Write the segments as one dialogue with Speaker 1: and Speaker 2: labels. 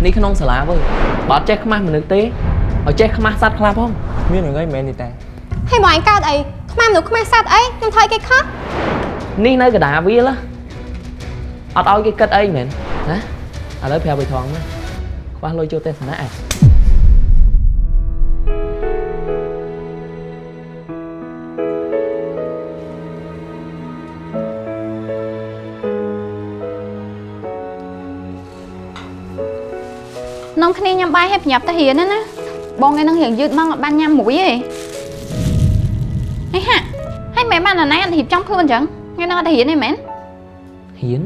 Speaker 1: នេះក្នុងសាលាវើបើអត់ចេះខ្មាស់មនុស្សទេឲ្យចេះខ្មាស់សត្វខ្លះផង
Speaker 2: មានរឿងអីមែនទេតា
Speaker 3: ហើយមកឯងកើតអីខ្មាំមនុស្សខ្មាស់សត្វអីខ្ញុំធ្វើឲ្យគេខុស
Speaker 1: នេះនៅកណ្ដាលវាលអត់ឲ្យគេគិតអីមែនណាឥឡូវប្រាប់ឲ្យថងមកខ្វះលុយចូលទេសនៈឯង
Speaker 4: នំគ្នាញ៉ាំបាយឲ្យប្រញាប់ទៅរៀនណាណាបងឯងនឹងរៀងយឺតមកអត់បានញ៉ាំមួយទេហេហាក់ហើយមិនបានណាអត់រៀបចំខ្លួនអញ្ចឹងថ្ងៃហ្នឹងអត់ទៅរៀនទេមែន
Speaker 1: ហ៊ាន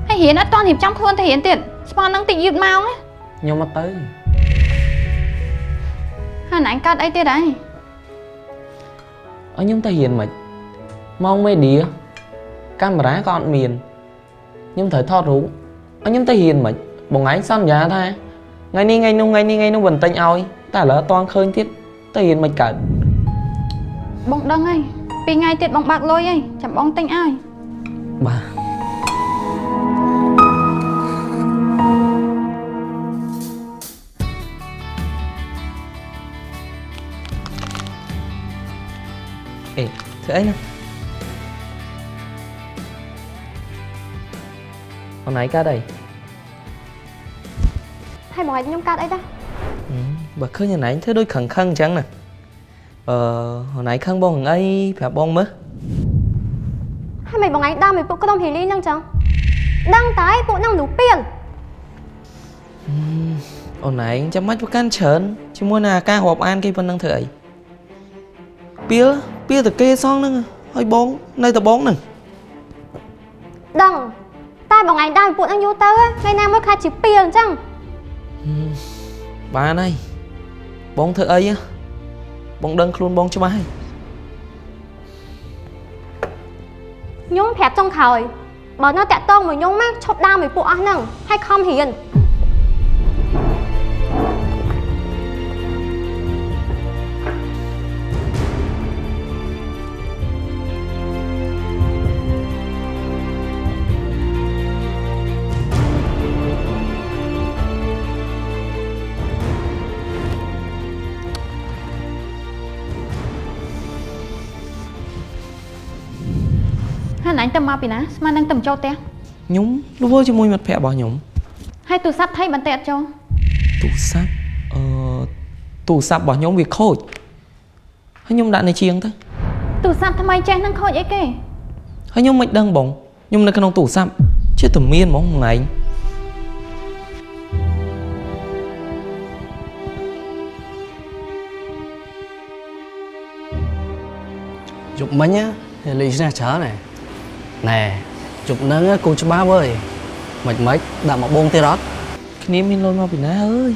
Speaker 4: ហើយរៀនអត់តន់រៀបចំខ្លួនទៅរៀនទៀតស្មោះនឹងតិចយឺតមកណា
Speaker 1: ខ្ញុំអត់ទៅ
Speaker 4: ហើយណែឯងកើតអីទៀតហើយ
Speaker 1: ឲ្យខ្ញុំទៅរៀនមិនម៉ោងមេឌៀកាមេរ៉ាក៏អត់មានខ្ញុំត្រូវថតរូបឲ្យខ្ញុំទៅរៀនមិនបងឯងសន្យាថាថ្ងៃនេះថ្ងៃនោះថ្ងៃនេះថ្ងៃនោះបន្ទិញឲ្យតែឥឡូវអត់ទាន់ឃើញទៀតទៅរៀនមិនកើត
Speaker 4: បងដឹងហើយពីរថ្ងៃទៀតបងបើកលុយហើយចាំបងទិញឲ្យ
Speaker 1: បាទអេធ្វើអីណាអូនឯងកើតអី
Speaker 3: ហើយមកឯងខ្ញុំកើតអីដែរ
Speaker 1: បើឃើញអូនឯងធ្វើដូចខឹងខឹងអញ្ចឹងណាអឺអូនឯងខឹងបងអីប្រាប់បងមើល
Speaker 3: ហើយមិនបងឯងដើរមួយពួកក្រុមហ៊ីលីហ្នឹងចឹងដឹងតែពួកហ្នឹងមនុស្សពីល
Speaker 1: អូនឯងចាំបាច់ប្រកាន់ច្រើនជាមួយនឹងអាការរាប់អានគេប៉ុណ្ណឹងធ្វើអីពីលពីលតគេសងហ្នឹងហើយបងនៅតបងហ្នឹង
Speaker 3: ដឹងតែបងឯងដើរមួយពួកហ្នឹងយូរទៅថ្ងៃណាមួយខ្លាចជាពីលអញ្ចឹង
Speaker 1: បានហើយបងធ្វើអីហ៎បងដឹងខ្លួនបងច្បាស់ហើយ
Speaker 3: ខ្ញុំប្រាប់ចុងក្រោយបើនៅតាក់តងមួយខ្ញុំណាឈប់ដើរមួយពួកអស់ហ្នឹងហើយខំរៀន
Speaker 4: ហើយណែឯងទៅមកពីណាស្មាននឹងទៅចូលផ្ទះ
Speaker 1: ខ្ញុំរវល់ជាមួយមិត្តភក្តិរបស់ខ្ញុំ
Speaker 4: ហើយទូរស័ព្ទថៃបន្តិចអត់ចូល
Speaker 1: ទូរស័ព្ទអឺទូរស័ព្ទរបស់ខ្ញុំវាខូចហើយខ្ញុំដាក់នៅជាងទៅ
Speaker 4: ទូរស័ព្ទថ្មីចេះនឹងខូចអីគេ
Speaker 1: ហើយខ្ញុំមិនដឹងបងខ្ញុំនៅក្នុងទូរស័ព្ទជាតែមានហ្មងថ្ងៃ
Speaker 5: យប់មិញណាលីឈ្នះច្រើនហ៎ណែយប់ហ្នឹងគូច្បាស់វើយមិនមិនដាក់មកបងទៀតអត់
Speaker 1: គ្នាមានលុយមកពីណាអើយ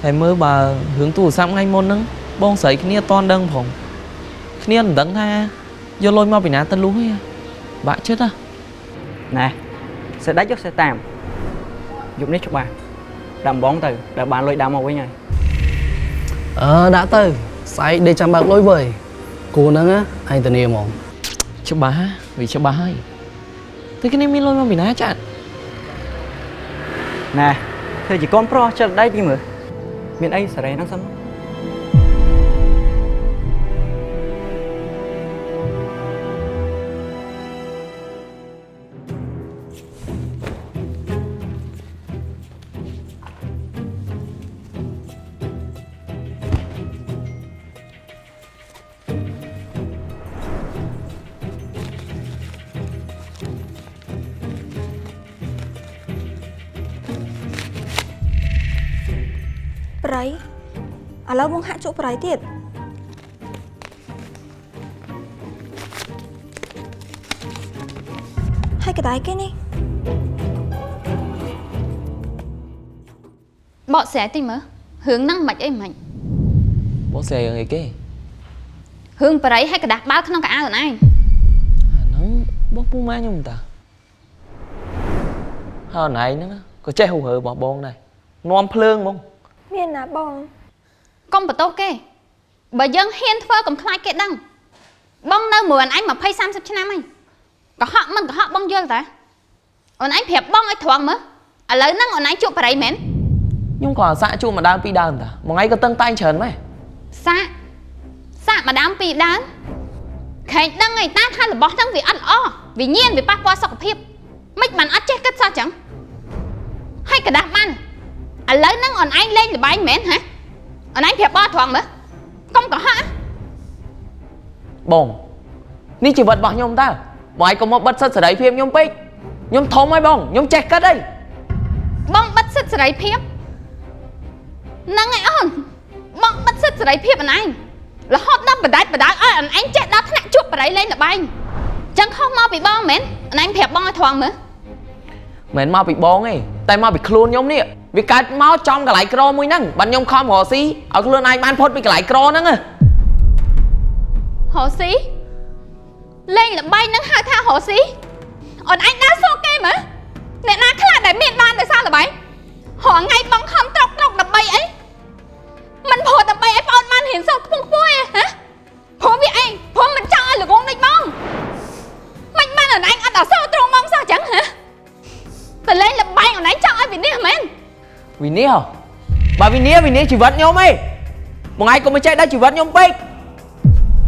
Speaker 1: តែមើលបើរឿងទូរស័ព្ទថ្ងៃមុនហ្នឹងបងស្រីគ្នាអត់ទាន់ដឹងផងគ្នាមិនដឹងថាយកលុយមកពីណាទៅលុះទេបាក់ចិត្តហ៎
Speaker 6: ណែសេដាច់យកសេតាមយប់នេះច្បាស់ដាក់បងទៅដល់បានលុយដើមមកវិញហើយ
Speaker 5: អឺដាក់ទៅស្អែកដេកចាំបើកលុយវើយគូហ្នឹងណាឯងធានាហ្មង
Speaker 1: ច្បាស់ហ៎វាច្បាស់ហើយតែគ្នាមានលុយមកពីណាចាត់
Speaker 6: ណែធ្វើជាកូនប្រុសចិត្តដៃទីមើលមានអីសេរីហ្នឹងសិន
Speaker 7: ប្រៃឥឡូវបងហាក់ជក់ប្រៃទៀតហើយកដៃគេនេះ
Speaker 4: បកស្រាយតិចមើលរឿងហ្នឹងមិនអីមិន
Speaker 1: បងស្រីរឿងអីគេ
Speaker 4: រឿងបរិយហើយកដាស់បាល់ក្នុងកៅអៅខ្លួនឯង
Speaker 1: អាហ្នឹងបងពូម៉ាខ្ញុំតាហើយអនឯងហ្នឹងក៏ចេះហូរហើរបស់បងដែរនាំភ្លើងហ្មង
Speaker 7: មានណាបង
Speaker 4: កុំបន្ទោសគេបើយើងហ៊ានធ្វើកុំខ្លាចគេដឹងបងនៅមួយអនឯង20 30ឆ្នាំហើយកុហកមិនកុហកបងយល់តាអូនឯងប្រាប់បងឲ្យត្រង់មើល ឥឡូវហ្នឹងអូនឯងជួបបរិយមែន
Speaker 1: ខ្ញុំក៏អាសាក់ជួបម្ដងពីរដើមតាមួយថ្ងៃក៏តឹងតែងច្រើនម៉េះ
Speaker 4: សាក់សាក់ម្ដងពីរដើមខែងដឹងឯតាថារបស់ហ្នឹងវាអត់ល្អវាញៀនវាប៉ះពាល់សុខភាពមិនបានអត់ចេះគិតសោះចឹងហើយកដាស់បានឥឡូវហ្នឹងអូនឯងលេងល្បែងមែនហ៎អូនឯងប្រាប់បងត្រង់មើលកុំកុហក
Speaker 1: បងនេះជីវិតរបស់ខ្ញុំតើបងឯងកុំមកបិទសិទ្ធិសេរីភាពខ្ញុំពេកខ្ញុំធំហើយបងខ្ញុំចេះគិតអី
Speaker 4: បងបិទសិទ្ធិសេរីភាពហ្នឹងឯអូនបងបិទសិទ្ធិសេរីភាពអូនឯងរហូតដល់បដាច់បដាឲ្យអូនឯងចេះដល់ថ្នាក់ជួបបរិយលេងល្បែងចឹងខុសមកពីបងមែនអូនឯងប្រាប់បងឲ្យត្រង់មើល
Speaker 1: មិនមកពីបងទេតែមកពីខ្លួនខ្ញុំនេះវាកើតមកចំកន្លែងក្រមួយហ្នឹងបានខ្ញុំខំរកស៊ីឲ្យខ្លួនឯងបានផុតពីកន្លែងក្រហ្នឹង
Speaker 4: រកស៊ីលេងល្បែងហ្នឹងហៅថារកស៊ីអូនឯងដើរសួរគេមើលអ្នកណាខ្លះដែលមានបានដោយសារល្បែងរាល់ថ្ងៃបងខំត្រកត្រកដើម្បីអីមិនព្រោះដើម្បីឲ្យប្អូនបានរៀនសូត្រខ្ពង់ខ្ពស់ឯងហ៎ព្រោះវាអីព្រោះមិនចង់ឲ្យល្ងងដូចបងមិនបានអូនឯងអត់អសរត្រង់បងសោះចឹងហ៎តែលេងល្បែងអូនឯងចង់ឲ្យវិនិច្ឆ័យមែន
Speaker 1: វិនិច្ឆ័យបើវិនិច្ឆ័យវិនិច្ឆ័យជីវិតខ្ញុំឯងបងឯងកុំចេះដល់ជីវិតខ្ញុំពេក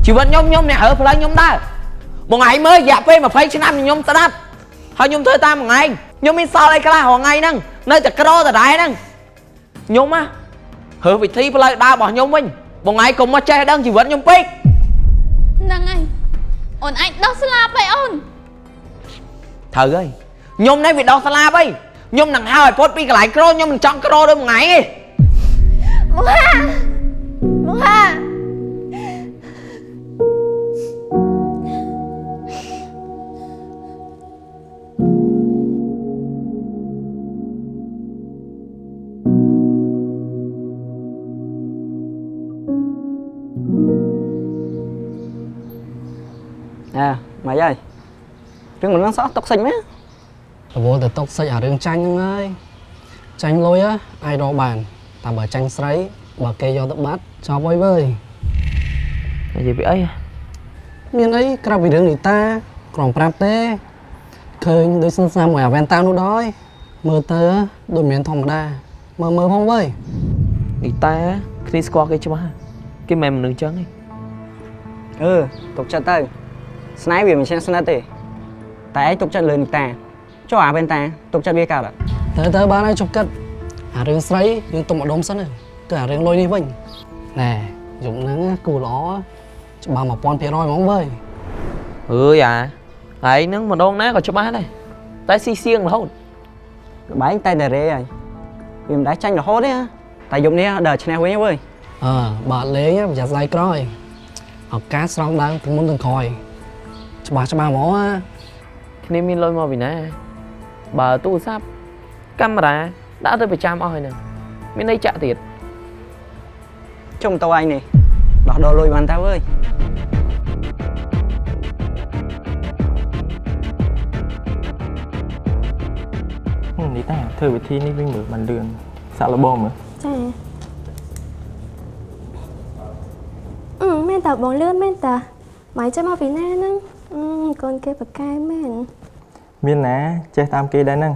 Speaker 1: ជីវិតខ្ញុំខ្ញុំអ្នករើផ្លូវខ្ញុំដែរបងឯងមើលរយៈពេល20ឆ្នាំខ្ញុំស្ដាប់ហើយខ្ញុំធ្វើតាមបងឯងខ្ញុំមានសល់អីខ្លះរាល់ថ្ងៃហ្នឹងនៅតែក្រដដែលហ្នឹងខ្ញុំណារើវិធីផ្លូវដើររបស់ខ្ញុំវិញបងឯងកុំមកចេះដឹងជីវិតខ្ញុំពេក
Speaker 4: ហ្នឹងហើយអូនឯងដោះស្លាប់ហើយអូន
Speaker 1: ត្រូវហើយខ្ញុំនេះវាដោះស្លាប់ហើយខ្ញុំនឹងហើយឲ្យផុតពីកន្លែងក្រខ្ញុំមិនចង់ក្រដូចមួយថ្ងៃទេ
Speaker 7: បងហាបងហា
Speaker 6: អាមកហើយរឿងមិននឹងសោះតុកសិចមែន
Speaker 5: រវល់តែតុកសិចអារឿងចាញ់ហ្នឹងហើយចាញ់លុយអាចរកបានតែបើចាញ់ស្រីបើគេយកទៅបាត់ចប់ហើយវើយ
Speaker 1: និយាយពីអី
Speaker 5: មានអីក្រៅពីរឿងនីតាក្រងប្រាប់ទេឃើញដូចស្និទ្ធស្នាលមួយអាវ៉ែនតានោះដល់មើលទៅដូចមិនធម្មតាមើលមើលផងវើយ
Speaker 1: នីតាគ្នាស្គាល់គេច្បាស់គេមិនមែនមនុស្សចឹងទេ
Speaker 6: អឺទុកចិត្តទៅស្នេហ៍វាមិនឈ្នះស្និទ្ធទេតែឯងទុកចិត្តលើនីតាចុះអាវ៉ែនតាទុកចិត្តវាកើតអត់
Speaker 5: ទៅទៅបានហើយជប់គិតអារឿងស្រីយើងទុំម្ដុំសិនទៅអារឿងលុយនេះវិញណែយប់ហ្នឹងគូល្អច្បាស់1000%ហ្មងវើយ
Speaker 1: អើយអាហើយហ្នឹងម្ដងណាក៏ច្បាស់ដែរតែស៊ីសៀងរហូត
Speaker 6: ល្បែងតែតែរេហើយវាមិនដែលចាញ់រហូតទេតែយប់នេះដល់ឈ្នះវិញវើយ
Speaker 5: អើបើលេងប្រយ័ត្នស្ដាយក្រោយឱកាសស្រង់ឡើងទាំងមុនទាំងក្រោយច្បាស់ច្បាស់ហ្មងណា
Speaker 1: គ្នាមានលុយមកពីណាបើទូរស័ព្ទកាមេរ៉ាដាក់ទៅប្រចាំអស់ហើយហ្នឹងមានន័យចាក់ទៀត
Speaker 6: ជុំតឯងនេះដោះដូរលុយបានតើវើយ
Speaker 2: នេះតាធ្វើវិធីនេះវិញមើលបានលឿនសាក់លបងមើល
Speaker 7: ចាអឺមែនតើបងលឿនមែនតើម៉ៃចេះមកពីណាហ្នឹងអឺកូនគេប្រកែមែន
Speaker 2: មានណាចេះតាមគេដែរហ្នឹង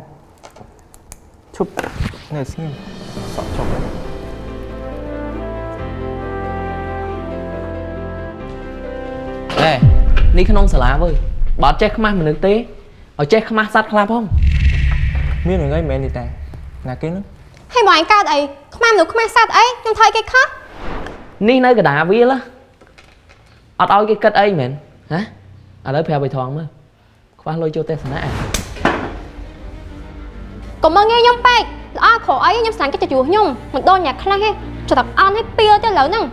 Speaker 2: ឈប់នៅស្ងៀមសក់ចប់ហើយ
Speaker 1: អេនេះក្នុងសាលាវើយបើអត់ចេះខ្មាស់មនុស្សទេឲ្យចេះខ្មាស់សត្វខ្លះផង
Speaker 2: មានរឿងអីមែននេះតាណាគេហ្នឹង
Speaker 3: ហើយមកឯងកើតអីខ្មាស់មនុស្សខ្មាស់សត្វអីខ្ញុំធ្វើគេខុស
Speaker 1: នេះនៅកណ្ដាលវាលអត់ឲ្យគេគិតអីមែនហ៎ឥឡូវប្រាប់ឲ្យថងមើលខ្វះលុយចូលទេសនា
Speaker 3: កុំមកងាយខ្ញុំពេកល្អក្រអីខ្ញុំស្លាញ់គេទៅជួខ្ញុំមិនដូចអ្នកខ្លះទេចត់អន់ឲ្យពីលទៅឥឡូវហ្នឹង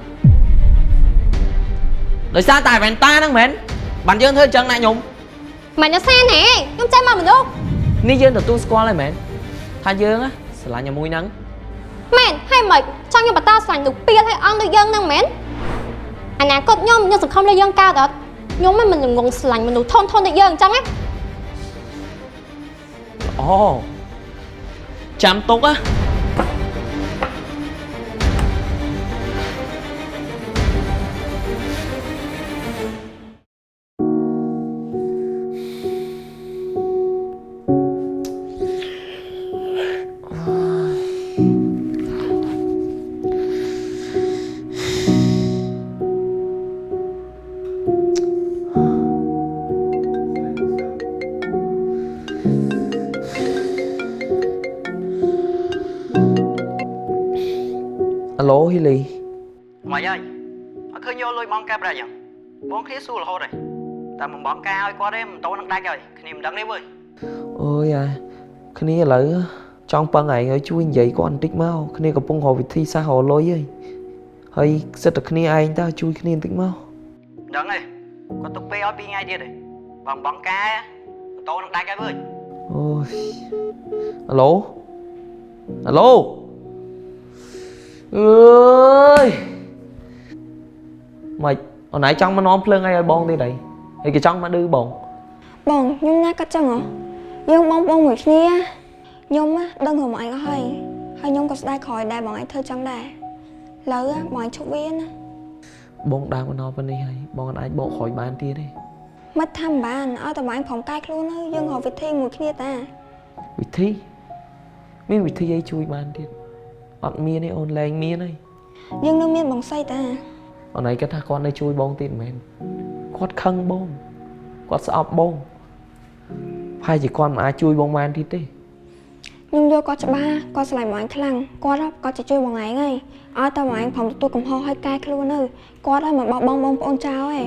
Speaker 1: ដោយសារតែវ៉ែនតាហ្នឹងមែនបានយើងធ្វើអញ្ចឹងណាខ្ញុំ
Speaker 3: មិនណាសាណែខ្ញុំចេះមកមនុស្ស
Speaker 1: នេះយើងទទួលស្គាល់ហើយមែនថាយើងស្រឡាញ់មួយហ្នឹង
Speaker 3: មែនហើយមិនចង់ខ្ញុំបន្តស្លាញ់មនុស្សពីលឲ្យអន់ដូចយើងហ្នឹងមែនអនាគតខ្ញុំខ្ញុំសង្ឃឹមលើយើងកើតអត់ខ្ញុំមិនងងស្លាញ់មនុស្សធន់ធន់ដូចយើងអញ្ចឹងណា
Speaker 1: អូចាំទុកណា អាឡូហ៊ីលី
Speaker 6: មកហើយអត់ឃើញយកលុយបងកែប្រាក់យ៉ាងបងគ្នាសួររហូតហើយតែមិនបងកែឲ្យគាត់ទេមិនតូននឹងដាច់ហើយគ្នាមិនដឹងទេវើយ
Speaker 1: អើយអាគ្នាឥឡូវចង់ពឹងឯងឲ្យជួយនិយាយគាត់បន្តិចមកគ្នាកំពុងរកវិធីសាស្ត្ររកលុយហើយហើយសិតតែគ្នាឯងតើជួយគ្នាបន្តិចមក
Speaker 6: មិនដឹងទេគាត់ទុកពេលឲ្យ2ថ្ងៃទៀតទេបងបងកែមិនតូននឹងដាច់ហើយវើយ
Speaker 1: អូយអាឡូអាឡូអើយម៉េចអូនឯងចង់មកនាំភ្លើងអីឲ្យបងទៀតអីហើយគេចង់មកឌឺបង
Speaker 7: បងខ្ញុំណាគាត់ចឹងហ៎យើងបងបងមួយគ្នាខ្ញុំណាដឹងរឿងមកឯងអស់ហើយហើយខ្ញុំក៏ស្ដាយក្រោយដែរបងឯងធ្វើចឹងដែរឥឡូវបងឯងឈប់វាណា
Speaker 1: បងដើរមកដល់ប៉ុណ្នេះហើយបងអត់អាចបកក្រោយបានទៀតទេ
Speaker 7: មិនថាមិនបានឲ្យតែបងឯងព្រមកែខ្លួនទៅយើងរកវិធីមួយគ្នាតា
Speaker 1: វិធីមានវិធីអីជួយបានទៀតអត់មានទេអូនលែងមានហើយ
Speaker 7: យើងនៅមានបងសីតា
Speaker 1: អូនឯងគិតថាគាត់នៅជួយបងទៀតមែនគាត់ខឹងបងគាត់ស្អប់បងប្រហែលជាគាត់មិនអាចជួយបងបានទៀតទេ
Speaker 7: ខ្ញុំយកគាត់ច្បាស់គាត់ស្រឡាញ់បងឯងខ្លាំងគាត់គាត់จะជួយបងឯងហើយឲ្យតែបងឯងព្រមទទួលកំហុសហើយកែខ្លួនទៅគាត់ឲ្យមកបោះបង់បងប្អូនចោលឯង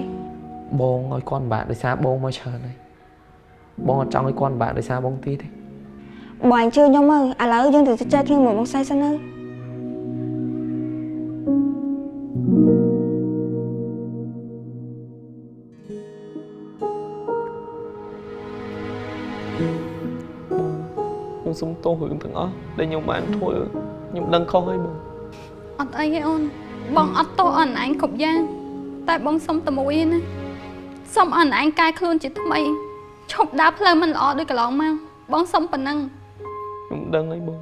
Speaker 1: បងឲ្យគាត់ពិបាកដោយសារបងមកច្រើនហើយបងអត់ចង់ឲ្យគាត់ពិបាកដោយសារបងទៀតទេ
Speaker 7: បងឯងជឿខ្ញុំមើលឥឡូវយើងទៅជជែកគ្នាមួយបងសៃសិនទៅ
Speaker 1: ខ្ញុំសុំទោសរឿងទាំងអស់ដែលខ្ញុំបានធ្វើខ្ញុំដឹងខុសហើយបង
Speaker 4: អត់អីទេអូនបងអត់ទោសអូនឯងគ្រប់យ៉ាងតែបងសុំតែមួយឯណាសុំអូនឯងកែខ្លួនជាថ្មីឈប់ដើរផ្លូវមិនល្អដូចកន្លងមកបងសុំប៉ុណ្ណឹង
Speaker 1: ខ្ញុំដឹងហើយបង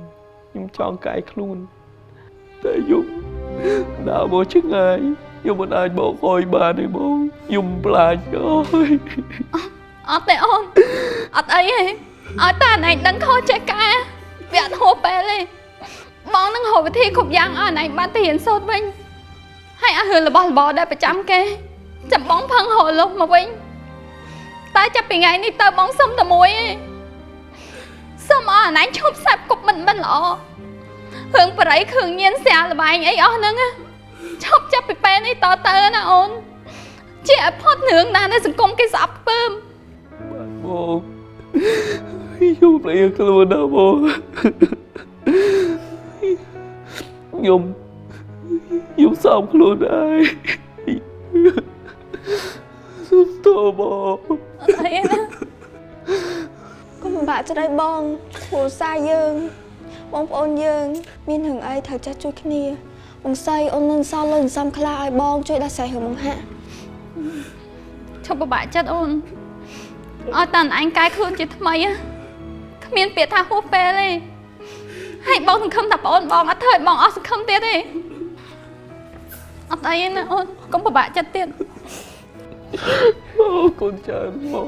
Speaker 1: ខ្ញុំចង់កែខ្លួនតែខ្ញុំដើរមកឆ្ងាយខ្ញុំមិនអាចបកក្រោយបានទេបងខ្ញុំប្លាចអើយ
Speaker 4: អត់ទេអូនអត់អីទេឲ្យតែអូនឯងដឹងខុសចេះកែវាអត់ហួសពេលទេបងនឹងរកវិធីគ្រប់យ៉ាងឲ្យអូនឯងបានទៅរៀនសូត្រវិញហើយឲ្យរឿងរបស់របរដែលប្រចាំគេចាំបងផឹងរកលុះមកវិញតែចាប់ពីថ្ងៃនេះទៅបងសុំតែមួយឯងសុំឲ្យអូនឯងឈប់សេពគប់មិនល្អរឿងបរិយគ្រឿងញៀនស្រាលបែងអីអស់ហ្នឹងណាឈប់ចាប់ពីពេលនេះតទៅណាអូនជាឲ្យផុតរឿងណានៅសង្គមគេស្អប់ខ្ពើម
Speaker 1: បងខ្ញុំប្លែកខ្លួនណាស់បងខ្ញុំសោមខ្លួនឯងសុំទោសបង
Speaker 4: អត់អីទេណា
Speaker 7: កុំពិបាកចិត្តឲ្យបងគ្រួសារយើងបងប្អូនយើងមានរឿងអីត្រូវចេះជួយគ្នាបងសីអូននឹងសល់លុយសំខ្លះឲ្យបងជួយដោះស្រាយរឿងបង្ហាក់
Speaker 4: ឈប់ពិបាកចិត្តអូនឲ្យតែឯងកែខ្លួនជាថ្មីគ្មានពាក្យថាហួសពេលទេហើយបងសង្ឃឹមថាប្អូនបងអត់ធ្វើឲ្យបងអស់សង្ឃឹមទៀតទេអត់អីទេណាអូនកុំពិបាកចិត្តទៀត
Speaker 1: អូកូនច្រើនបង